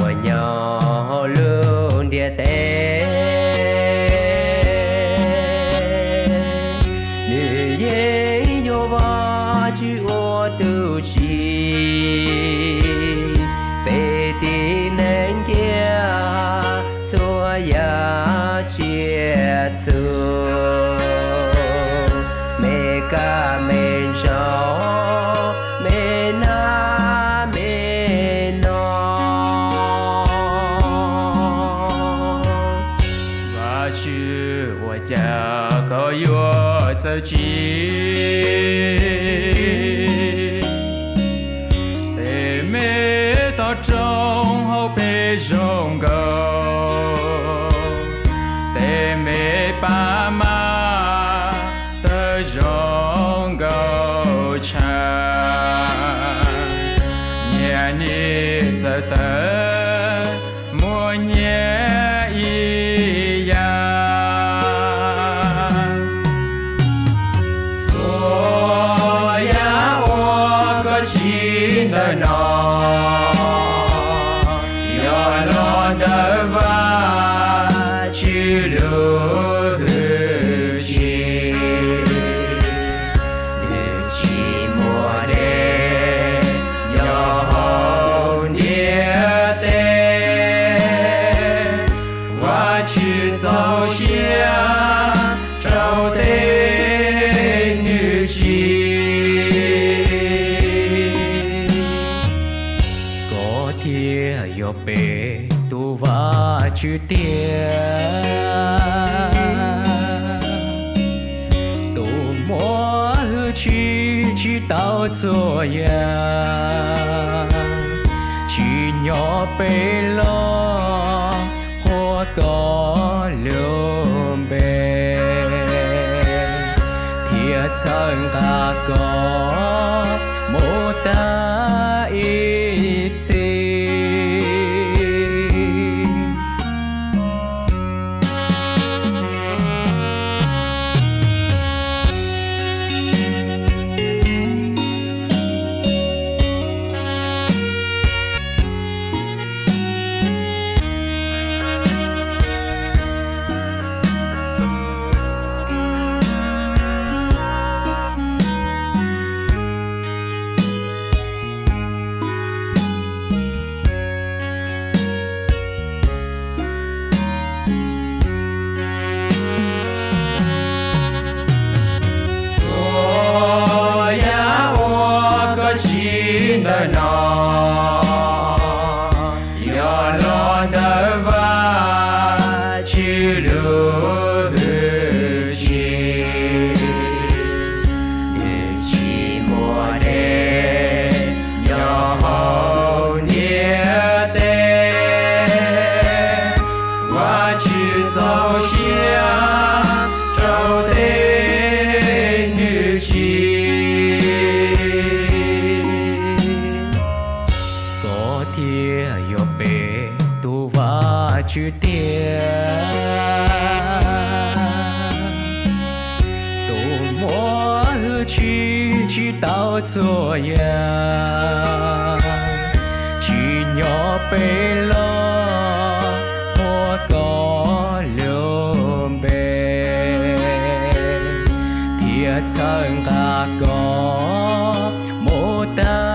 uas nyob hauv lub ntiaj teb, nws yeej yog Vajtswv ua tus tsim peb tib neeg cia txhua yam tsiaj txhu, me kab me ntsaum, me nab me no. Vajtswv, ua cas koj yuav txawj tsim tej me toj roob hauv peb zoo nkaus, tej me pab mab tawg zoo nkaus tshaj, nyias nim txawj tawg muaj nyias ib yam. Txhua yam uas koj tsim ntawm no yog los ntawm Vajtswv lub hwj chim. Nws tsis muaj dej nyob hauv ntiaj teb, Vajtswv txaus siab rau tej nws tsim. Koj thiaj yog peb tus Vajtswv tiag, tus muaj hwj chim tsis tau txhua yam, tsis nyob pem los qhuas koj lub npe, thiab txhawb nqa koj mus tas ib txhis. Txhua yam uas koj tsim ntawm no yog los ntawm Vajtswv lub hwj chim. Nws tsis muaj dej nyob hauv ntiaj teb, Vajtswv txaus siab rau tej nws tsim. Koj thiaj yog peb tus Vajtswv tiag, tus muaj hwj chim tsis tau txhua yam, tsis nyob pem los qhuas koj lub npe, thiab txhawb nqa koj mus tas